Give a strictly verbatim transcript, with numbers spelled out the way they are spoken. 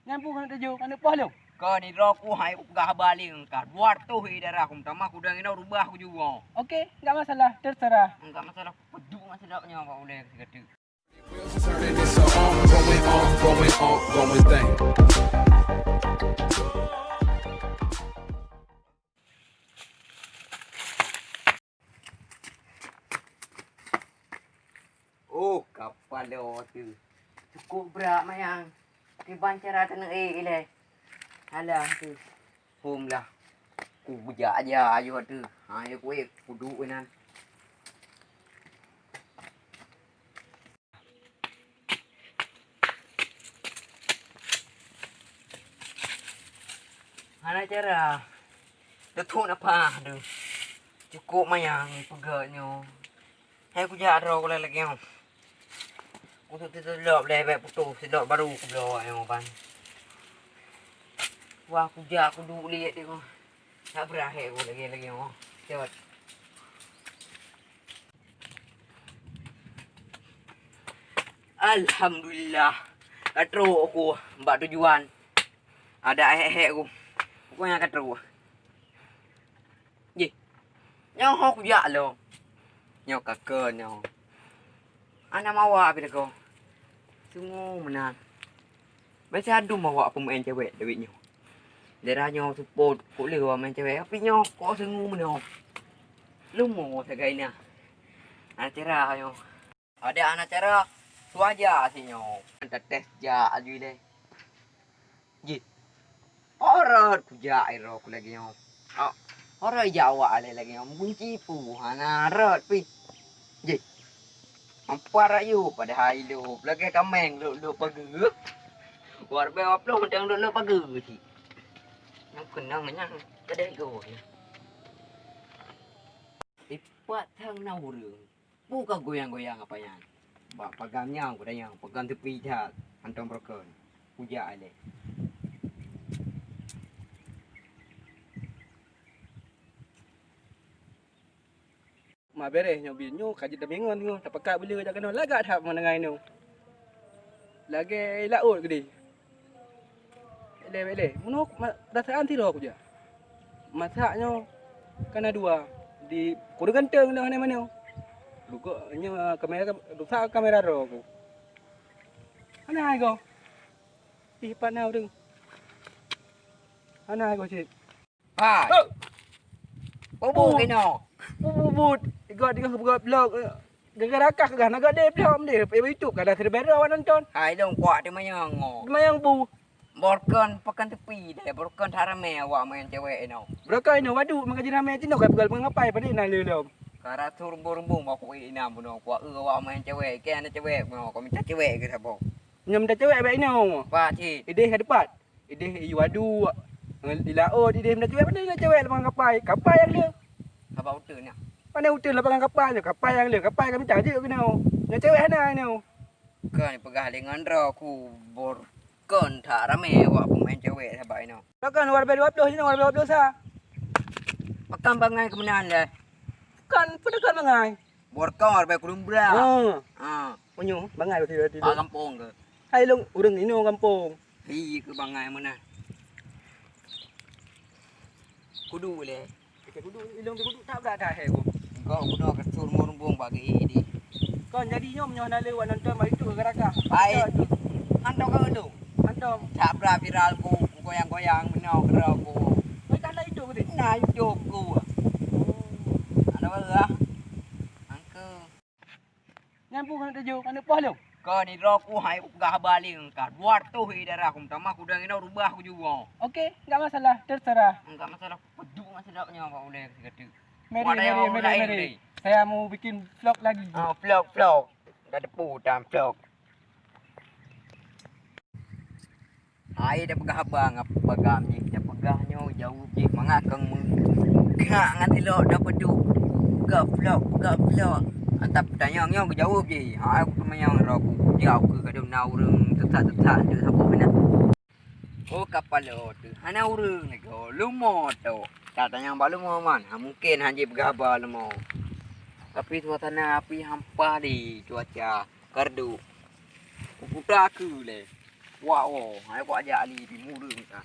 Nyan peue keuneuk tuju, keuneuk poh lom? Keu nidroe ku hai kupeugah haba lé ngon kah. Dua reutôh i darah ku meutamah, ku dong inoe rubah ku jugoe. Oke, enggak masalah, terserah. Enggak masalah, peue duek ngon sidroe nyoe bak ulèe sigoe teuk. Turning this on, going on, going on, going thing. Oh, kapalo teuh. Cukup brat manyang. Kiban cara taneuk ék ilèe. Alah teuh. Hom lah. Kujak aja ayuh teuh. Ha, ya kuék kuduek inan. Hana cara. Teutôk napa deuh. Cukup manyang peugah nyoe. Hai kujak droe ku lagèe nyoe. Untuk teuseulop lé bèk putôh, seulop baru kubloe nyoe ban. Wah kujak kuduek liet teuh. Tak berakhé ku lagèe-lagèe nyoe. Cot. Alhamdulillah. Ka trôk ku bak tujuan. Ada ék-ék ku. Pokoknya ka trôk. Jih. Nyoe ho kujak lom. Nyoe ka keu nyoe. Hana mawa pih lagoe. Sungoe meunan. Biasa adum awak peumaén cewek dawet nyoe. Daerah nyoe seupôt kok lé awak maén cewek, tapi nyoe kok sungoe meunoe. Leumo sagai na. Acara nyoe. Ada anak cara, suaja si nyoe. Tetes jak aju ilèe. Jih. Orot kujak iro ku lagèe nyoe. Oh, orot jak awak alèh lagèe nyoe. Gunci pu hana rot pih. Jih. Ampat rayu padahai lôp lagèe kaméng lôp-lôp pageue. War bèe waploh mantong lôp-lôp pageue cit. Nyang keunong nyang kedeh goe. Ipat thang na ureueng. Peue ka goyang-goyang apa nyan? Bak pagan nyang kuda nyang pagan teupi that hantong broken. Kujak alèh. Ma bèrèh nyoe bin nyoe ka jeuet tamèngon nyoe tapakat beuleu jak keunoe lagak that meunangai nyoe. Lagèe laôt geudeh. Bèk lé, bèk lé. Meunoe ma-, perasaan sidroe kujak. Masak nyoe ka na dua. Di kureueng ganteng nyoe hana manoe. Rugoe nyoe kamera, rusak kamera droe ku. Hana hai goe. Ih, pat na ureueng. Hana hai goe cit. Hai. Ho! Peue buet keunoe? Peue buet? Igot, igot, igot vlog. Gara-gara kah kah na gadé vlog deh. Pé YouTube ka dah serba awak nonton. Hai, lôn kuat di manyang ngo. Di manyang bu. Borkon pakan tepi deh, borkon that ramé awak main cewek inoe. Borkon inoe wadu maka jiramé tinoe ka peugah pengapai padé na lé lom. Ka rasu rumbung-rumbung bak kuék inam bunoe kuat eu awak main cewek. Keu ana cewek bunoe, kau minta cewek ke saboh? Nyoe minta cewek bak inoe. Pak cit. Idéh ka teupat. Idéh i wadu, di laôt, idéh meunan cewek, pane na cewek lam kapai, kapai nyang le. Haba uteuen nyan. Pane uteuen lapangan kapai nyoe, kapai nyang le, kapai ka mita jeuet keunoe. Nyoe cewek hana nyoe. Kon peugah lé ngon droe ku bor kon that ramé awak peumain cewek saban inoe. Pakon luar biasa dua puluh sinoe, luar biasa dua puluh sa. Pakon bangai keu meunan lé. Kon, peue kon bangai? Bor kon, bèk kuleueng bra. Oh. Ha. Meunyoe bangai berarti, berarti. Ah, gampông ke? Hai long ureueng inoe gampông. Hi ke bangai meunan. Kudu lé. Oke, kudu ilong di kudu tak bra dah he ku. Engkau kudu ke sur murumbung bagi ini. Kon jadi nyoe meunyoe hana lé awak nonton mari tu gara-gara. Hai. Hantom ka ulung. Hantom. Tak bra viral ku, goyang-goyang meunoe keudroe ku. Oi, tak ada itu ke? Nah, itu ku. Oh. Ada apa lah? Angke. Nyan peue keuneuk tuju, keuneuk poh lom? Keu nidroe ku hai kupeugah haba lé ngon kah. Dua reutôh i darah ku meutamah ku dong inoe rubah ku jugoe. Oke, enggak masalah, terserah. Enggak masalah, peue duek ngon sidroe nyoe bak ulèe sigoe teuk. Mari, mari, mari, mari. Saya mau bikin vlog lagi. Ah, vlog, vlog. Dah depu dan vlog. Hai, dah peugah haba ngon peugah jih, dah peugah nyoe jaweueb jih mangat kong meugak ngon ilok dah peuduk. Peugah vlog, peugah vlog. Atap tanyong nyoe geujaweueb jih. Hai, aku teumanyong roh ku, jauh keu kadum na ureueng teuthat-teuthat deuh saboh meunan. Oh, kapalo teuh, hana ureueng lagèe leumo tok. Tak tanyong bak leumo man, ha mungken han jipeugah haba leumo. Tapi suasana api hampa di cuaca. Kardu. Kuputa aku lé. Wah, oh, hai kok ajak Ali di mureung ka.